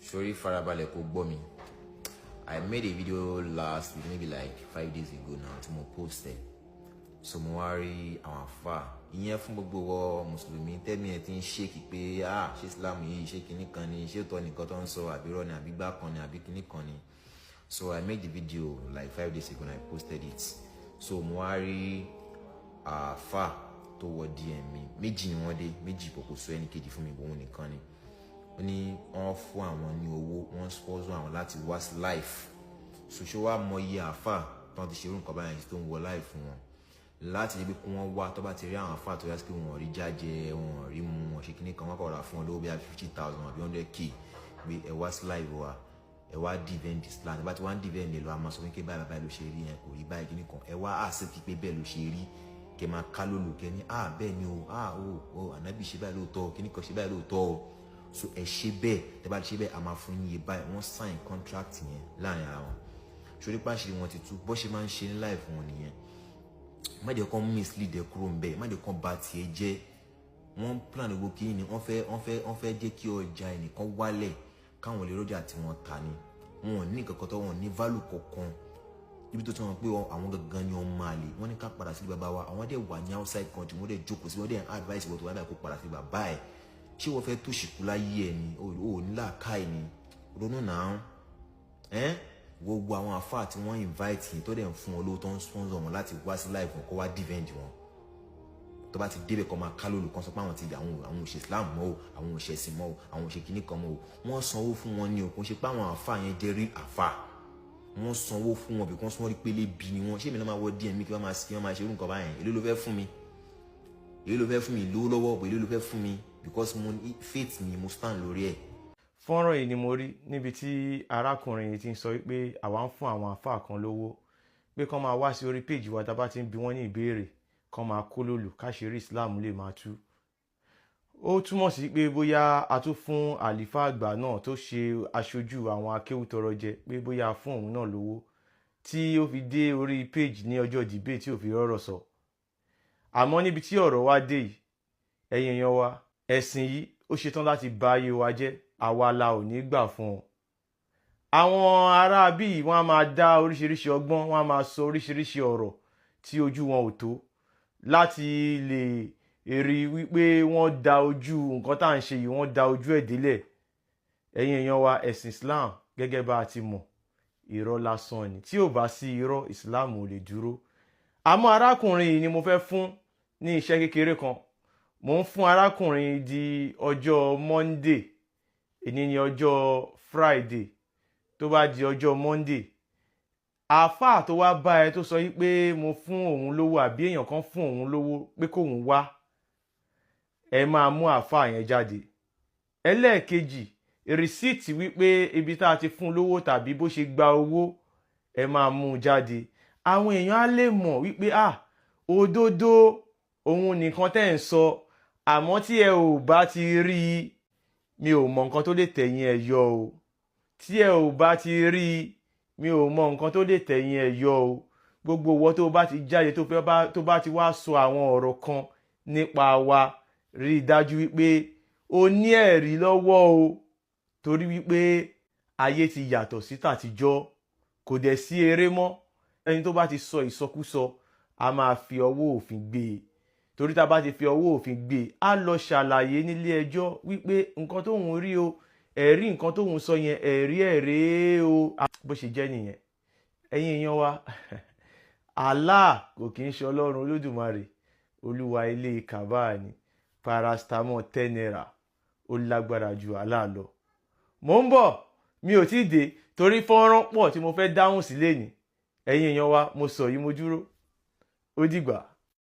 Sori, farabalẹ̀ kó gbọ́ mi. I made a video last week, maybe like 5 days ago now, tí mo post ẹ̀. So mo wá rí àwọn àfa ìyẹn fún gbogbo wọ mùsùlùmí tẹ́mi ẹ̀ ti ń ṣèkì pé, ah, ṣé Islam yìí, ṣé kinní kan ni, ṣé tọ́ nìkan tó ń sọ, àbí rọ́ ni, àbí gbá kan ni, àbí kinní kan ni. So I made the video like 5 days ago and I posted it. So mo wá rí àfa tó wọ DM mi. Méjì ni wọ́n dé, méjì bọ̀, kò sọ ẹnì kejì fún mi, òun nìkan ni. Ó ní wọ́n fún àwọn ní owó, wọ́n sponsor àwọn láti wá sí live. So ṣé wàá mọ iye àáfà tó ti ṣe irú nǹkan báyìí tó ń wọ live fún wọn láti rí pé kí wọ́n wá? Tó bá ti rí àwọn àáfà tó yá sí pé wọ́n rí jájẹ, wọ́n rí mu, wọ́n ṣe kíní kan, wọ́n kọ̀ ra fún wọn lówó bí i 50,000 àbí 100K pé ẹ wá sí live wa, ẹ wá defend Islam. Ẹ bá ti wá ń defend ẹ lọ, a máa sọ fún kí báyìí báyìí ló ṣe rí yẹn, kò rí báyìí, kíní kan. Ẹ wá accept pé bẹ́ẹ̀ ló ṣe rí, kẹ máa ká lólu, kẹ ní, "Ah, bẹ́ẹ̀ ni o, ah o o, ànábì ṣe báyìí lóòótọ́, kíní kan ṣe báyìí lóòótọ́ o." So ẹ ṣe bẹ́ẹ̀, tẹ bá ti ṣe bẹ́ẹ̀, a máa fún yín iye báyìí. Wọ́n sign contract yẹn láàrin ara wọn. Sórí pàṣẹ wọn ti tú, bó ṣe máa ń ṣe ní life wọn nìyẹn. Má jẹ́ kán mislead ẹ kúrò ń bẹ́ẹ̀, má jẹ́ kán bà tiẹ̀ jẹ́. Wọ́n plan gbogbo kí ni wọ́n fẹ́ jẹ́ kí ọjà ẹnìkan wálẹ̀, káwọn lè rọ́jà tí wọ́n ta ni. Wọn ò ní nǹkan kan tó wọn ní value kankan níbi tó ti wọn pé àwọn gangan ni wọ́n máa lè. Wọ́n ní ká padà sí bàbá wa. Àwọn dẹ̀ wà ní outside country, wọ́n dẹ̀ jókòó sí, wọ́n dẹ̀ advice wọ́n tó wá báyìí kó padà sí bàbá ẹ̀. Ṣé wọ́n fẹ́ tó ṣìkú láyé ẹ̀ ni? O ò ní làákàyè ni? Ronú náà ẹ́. Gbogbo àwọn àfáà tí wọ́n invite yìí, tó dẹ̀ ń fún wọn lówó, tó ń sponsor wọn láti wá sí live wọn kó wá defend wọn, tó bá ti débẹ̀, kó máa ká lólu, kan sọ pé àwọn ti àwọn ò ṣe Islam mọ́ o, àwọn ò ṣe ẹ̀sìn mọ́ o, àwọn ò ṣe kinní kan mọ́ o. Wọ́n sanwó fún wọn ní o. Kò ń ṣe pé àwọn àfáà yẹn jẹ́ rí àfáà. Wọ́n sanwó fún wọn because wọ́n rí pélé bí ni wọ́n. Ṣé èmi náà máa wọ DM mi kí wọ́n máa ṣe irú nǹkan báyẹn? Èló ló fẹ́ fún mi? Èló ló fẹ́ fún mi? Lówó lọ́wọ́, èló ló fẹ́ fún mi? Because mo faith mi, mo stand lórí ẹ̀. Fọ́nrán yìí ni mo rí níbi tí arákùnrin yìí ti ń sọ pé àwa ń fún àwọn àáfàá kan lówó pé kán máa wá sí orí péjì wa, tá a bá ti ń bi wọ́n ní ìbéèrè, kán máa kó lòlù káṣírí Islam lè máa tú. Ó túmọ̀ sí pé bóyá a tún fún àlìfáà àgbà náà tó ṣe aṣojú àwọn akéwùtọrọ jẹ, pé bóyá a fún òun náà lówó tí ó fi dé orí péjì ní ọjọ́ debate tí ò fi rọ́rọ̀ sọ. Àmọ́ níbi tí ọ̀rọ̀ wa dé yìí, ẹ̀yin èèyàn wa, ẹ̀sìn yìí ó ṣetán láti bà ayé wa jẹ́. Àwa la ò ní gbà fún ọ. Àwọn ará bíi wọ́n á máa dá oríṣiríṣi ọgbọ́n, wọ́n á máa sọ oríṣiríṣi ọ̀rọ̀ tí ojú wọn ò tó láti lè rí wípé wọ́n da ojú nǹkan tá à ń ṣe yìí, wọ́n da ojú ẹ̀ délẹ̀. Ẹ̀yin èèyàn wa, ẹ̀sìn Islam, gẹ́gẹ́ bá a ti mọ̀, irọ́ lásán ni. Tí ò bá sí irọ́, Islam ò lè dúró. Àmọ́ arákùnrin yìí ni mo fẹ́ fún ní iṣẹ́ kékeré kan. Mò ń fún arákùnrin yìí di ọjọ́ Monday. Èní ni ọjọ́ Friday. Tó bá di ọjọ́ Monday, àáfàá tó wá bá ẹ tó sọ yìí pé mo fún òun lówó àbí èèyàn kan fún òun lówó pé kóun wá, ẹ máa mú àáfàá yẹn jáde. Ẹlẹ́ẹ̀kejì, receipt wípé ibi tá a ti fún lówó tàbí bó ṣe gba owó, ẹ máa mú un jáde. Àwọn èèyàn á lè mọ̀ wípé, ah, òdodo òun nìkan tẹ́ ń sọ. Àmọ́ tí ẹ ò bá ti rí i, mi ò mọ nǹkan tó lè tẹ̀yìn ẹ̀ yọ o. Tí ẹ ò bá ti rí i, mi ò mọ nǹkan tó lè tẹ̀yìn ẹ̀ yọ o. Gbogbo ìwọ tó bá ti jáde, tó bá ti wá sọ àwọn ọ̀rọ̀ kan nípa wa, rí i dájú wípé o ní ẹ̀rí lọ́wọ́ o, torí wípé ayé ti yàtọ̀ sí tàtijọ́, kò dẹ̀ sí eré mọ́. Ẹni tó bá ti sọ ìsọkúsọ, a máa fi ọwọ́ òfin gbé e, torí tá a bá ti fi ọwọ́ òfin gbé e, á lọ ṣàlàyé nílé ẹjọ́ wípé nǹkan tóun rí o, ẹ̀rí nǹkan tóun sọ yẹn, ẹ̀rí ẹ̀ rèé o. Bó ṣe jẹ́ nìyẹn, ẹ̀yin èèyàn wa. Allah kò kí ń ṣe Ọlọ́run Olódùmarè, olúwa ilé kaba ni. Paracetamol 10 naira ó lágbára ju Allah lọ. Mò ń bọ̀, mi ò tí ì dé, torí fọ́nrán pọ̀ tí mo fẹ́ dáhùn sí lẹ́nìí. Ẹ̀yin èèyàn wa, mo sọ yìí, mo dúró. Ó dìgbà.